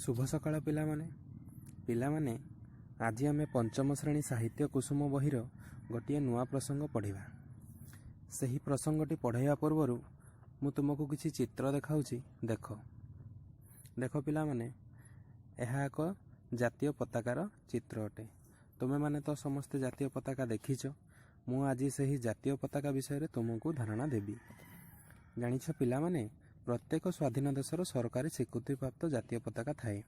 ଶୁଭ ସକାଳ ପିଲାମାନେ। ପିଲାମାନେ, ଆଜି ଆମେ ପଞ୍ଚମ ଶ୍ରେଣୀ ସାହିତ୍ୟ କୁସୁମ ବହିର ଗୋଟିଏ ନୂଆ ପ୍ରସଙ୍ଗ ପଢ଼ିବା। ସେହି ପ୍ରସଙ୍ଗଟି ପଢ଼ାଇବା ପୂର୍ବରୁ ମୁଁ ତୁମକୁ କିଛି ଚିତ୍ର ଦେଖାଉଛି, ଦେଖ। ଦେଖ ପିଲାମାନେ, ଏହା ଏକ ଜାତୀୟ ପତାକାର ଚିତ୍ର ଅଟେ। ତୁମେମାନେ ତ ସମସ୍ତେ ଜାତୀୟ ପତାକା ଦେଖିଛ। ମୁଁ ଆଜି ସେହି ଜାତୀୟ ପତାକା ବିଷୟରେ ତୁମକୁ ଧାରଣା ଦେବି। ଜାଣିଛ ପିଲାମାନେ, ପ୍ରତ୍ୟେକ ସ୍ୱାଧୀନ ଦେଶର ସରକାରୀ ସ୍ୱୀକୃତିପ୍ରାପ୍ତ ଜାତୀୟ ପତାକା ଥାଏ।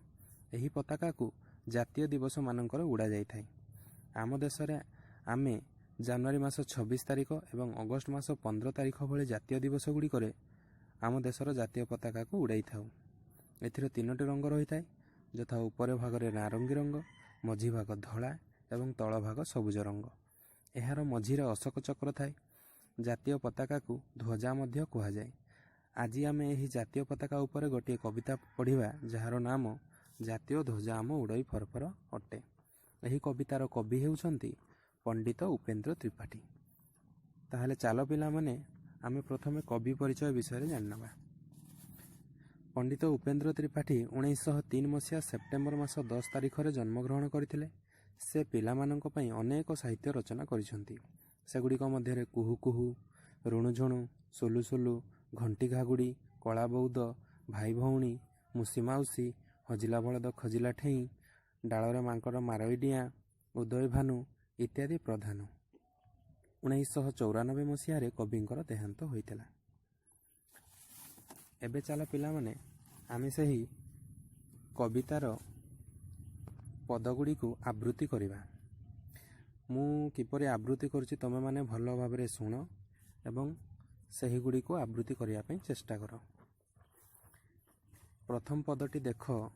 ଏହି ପତାକାକୁ ଜାତୀୟ ଦିବସମାନଙ୍କରେ ଉଡ଼ାଯାଇଥାଏ। ଆମ ଦେଶରେ ଆମେ ଜାନୁଆରୀ ମାସ 26 ତାରିଖ ଏବଂ ଅଗଷ୍ଟ ମାସ 15 ତାରିଖ ଭଳି ଜାତୀୟ ଦିବସ ଗୁଡ଼ିକରେ ଆମ ଦେଶର ଜାତୀୟ ପତାକାକୁ ଉଡ଼ାଇଥାଉ। ଏଥିରେ ତିନୋଟି ରଙ୍ଗ ରହିଥାଏ, ଯଥା ଉପର ଭାଗରେ ନାରଙ୍ଗୀ ରଙ୍ଗ, ମଝି ଭାଗ ଧଳା ଏବଂ ତଳ ଭାଗ ସବୁଜ ରଙ୍ଗ। ଏହାର ମଝିରେ ଅଶୋକ ଚକ୍ର ଥାଏ। ଜାତୀୟ ପତାକାକୁ ଧ୍ୱଜା ମଧ୍ୟ କୁହାଯାଏ। ଆଜି ଆମେ ଏହି ଜାତୀୟ ପତାକା ଉପରେ ଗୋଟିଏ କବିତା ପଢ଼ିବା, ଯାହାର ନାମ "ଜାତୀୟ ଧ୍ୱଜା ଆମ ଉଡ଼ଇ ଫରଫର" ଅଟେ। ଏହି କବିତାର କବି ହେଉଛନ୍ତି ପଣ୍ଡିତ ଉପେନ୍ଦ୍ର ତ୍ରିପାଠୀ। ତାହେଲେ ଚାଲ ପିଲାମାନେ, ଆମେ ପ୍ରଥମେ କବି ପରିଚୟ ବିଷୟରେ ଜାଣିନେବା। ପଣ୍ଡିତ ଉପେନ୍ଦ୍ର ତ୍ରିପାଠୀ 1903 ମସିହା ସେପ୍ଟେମ୍ବର ମାସ 10 ତାରିଖରେ ଜନ୍ମଗ୍ରହଣ କରିଥିଲେ। ସେ ପିଲାମାନଙ୍କ ପାଇଁ ଅନେକ ସାହିତ୍ୟ ରଚନା କରିଛନ୍ତି। ସେଗୁଡ଼ିକ ମଧ୍ୟରେ କୁହୁ କୁହୁ, ରୁଣୁଝୁଣୁ, ସୁଲୁ ସୁଲୁ, ଘଣ୍ଟି ଘାଗୁଡ଼ି, କଳା ବଉଦ, ଭାଇ ଭଉଣୀ, ମୁସି ମାଉସୀ, ହଜିଲା ବଳଦ ଖଜିଲା ଠେଇଁ, ଡାଳରେ ମାଙ୍କଡ଼ ମାରଇ ଡିଆଁ, ଉଦୟ ଭାନୁ ଇତ୍ୟାଦି ପ୍ରଧାନ। 1994 ମସିହାରେ କବିଙ୍କର ଦେହାନ୍ତ ହୋଇଥିଲା। ଏବେ ଚାଲ ପିଲାମାନେ, ଆମେ ସେହି କବିତାର ପଦଗୁଡ଼ିକୁ ଆବୃତ୍ତି କରିବା। ମୁଁ କିପରି ଆବୃତ୍ତି କରୁଛି, ତୁମେମାନେ ଭଲ ଭାବରେ ଶୁଣ ଏବଂ ସେହିଗୁଡ଼ିକୁ ଆବୃତ୍ତି କରିବା ପାଇଁ ଚେଷ୍ଟା କର। ପ୍ରଥମ ପଦଟି ଦେଖ।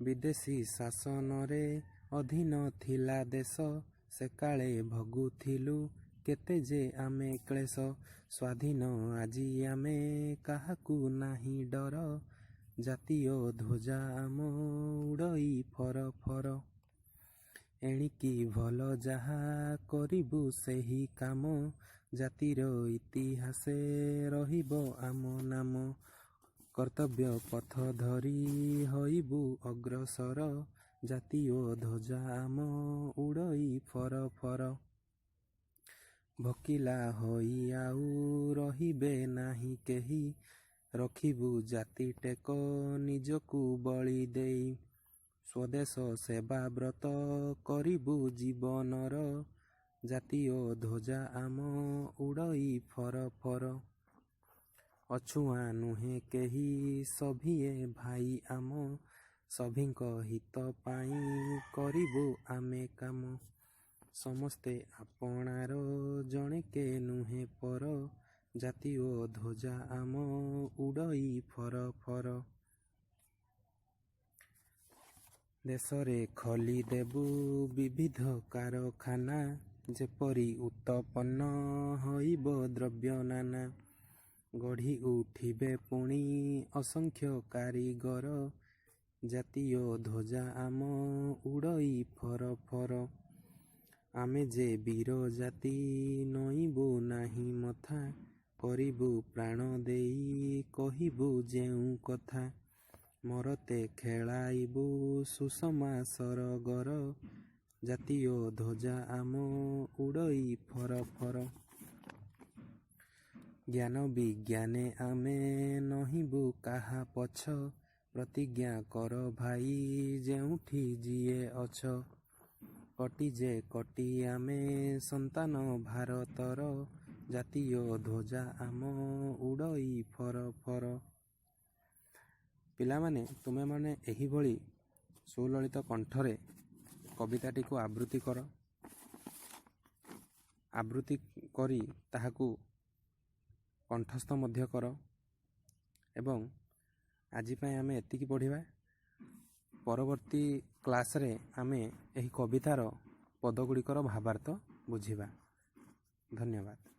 ବିଦେଶୀ ଶାସନରେ ଅଧୀନ ଥିଲା ଦେଶ, ସେକାଳେ ଭୋଗୁଥିଲୁ କେତେ ଯେ ଆମେ କ୍ଳେଶ। ସ୍ୱାଧୀନ ଆଜି ଆମେ, କାହାକୁ ନାହିଁ ଡର, ଜାତୀୟ ଧ୍ୱଜା ଆମ ଉଡ଼ଇ ଫର ଫର। ଏଣିକି ଭଲ ଯାହା କରିବୁ ସେହି କାମ, ଜାତିର ଇତିହାସେ ରହିବ ଆମ ନାମ। କର୍ତ୍ତବ୍ୟ ପଥ ଧରି ହୋଇବୁ ଅଗ୍ରସର, ଜାତୀୟ ଧ୍ୱଜା ଆମ ଉଡ଼ଇ ଫର ଫର। ଭୋକିଲା ହୋଇ ଆଉ ରହିବେ ନାହିଁ କେହି, ରଖିବୁ ଜାତି ଟେକ ନିଜକୁ ବଳି ଦେଇ। ସ୍ୱଦେଶ ସେବା ବ୍ରତ କରିବୁ ଜୀବନର, ଜାତୀୟ ଧ୍ୱଜା ଆମ ଉଡ଼ଇ ଫର ଫର। ଅଛୁଆଁ ନୁହେଁ କେହି, ସଭିଏଁ ଭାଇ ଆମ, ସଭିଙ୍କ ହିତ ପାଇଁ କରିବୁ ଆମେ କାମ। ସମସ୍ତେ ଆପଣାର, ଜଣେକେ ନୁହେଁ ପର, ଜାତୀୟ ଧ୍ୱଜା ଆମ ଉଡ଼ଇ ଫର ଫର। ଦେଶରେ ଖୋଲିଦେବୁ ବିବିଧ କାରଖାନା, ଯେପରି ଉତ୍ପନ୍ନ ହୋଇବ ଦ୍ରବ୍ୟ ନାନା। ଗଢ଼ି ଉଠିବେ ପୁଣି ଅସଂଖ୍ୟ କାରିଗର, ଜାତୀୟ ଧ୍ୱଜା ଆମ ଉଡ଼ଇ ଫର ଫର। ଆମେ ଯେ ବୀର ଜାତି, ନଇଁବୁ ନାହିଁ ମଥା, କରିବୁ ପ୍ରାଣ ଦେଇ କହିବୁ ଯେଉଁ କଥା। ମରତେ ଖେଳାଇବୁ ସୁଷମା ସରଗର, ଜାତୀୟ ଧ୍ୱଜା ଆମ ଉଡ଼ଇ ଫର ଫର। ଜ୍ଞାନ ବିଜ୍ଞାନେ ଆମେ ନୋହିବୁ କାହା ପଛ, ପ୍ରତିଜ୍ଞା କର ଭାଇ ଯେଉଁଠି ଯିଏ ଅଛ। କୋଟି ଯେ କୋଟି ଆମେ ସନ୍ତାନ ଭାରତର, ଜାତୀୟ ଧ୍ୱଜା ଆମ ଉଡ଼ଇ ଫର ଫର। ପିଲାମାନେ, ତୁମେମାନେ ଏହିଭଳି ସୁଲଳିତ କଣ୍ଠରେ କବିତାଟିକୁ ଆବୃତ୍ତି କର। ଆବୃତ୍ତି କରି ତାହାକୁ କଣ୍ଠସ୍ଥ ମଧ୍ୟ କର। ଏବଂ ଆଜି ପାଇଁ ଆମେ ଏତିକି ପଢ଼ିବା। ପରବର୍ତ୍ତୀ କ୍ଲାସ୍ରେ ଆମେ ଏହି କବିତାର ପଦଗୁଡ଼ିକର ଭାବାର୍ଥ ବୁଝିବା। ଧନ୍ୟବାଦ।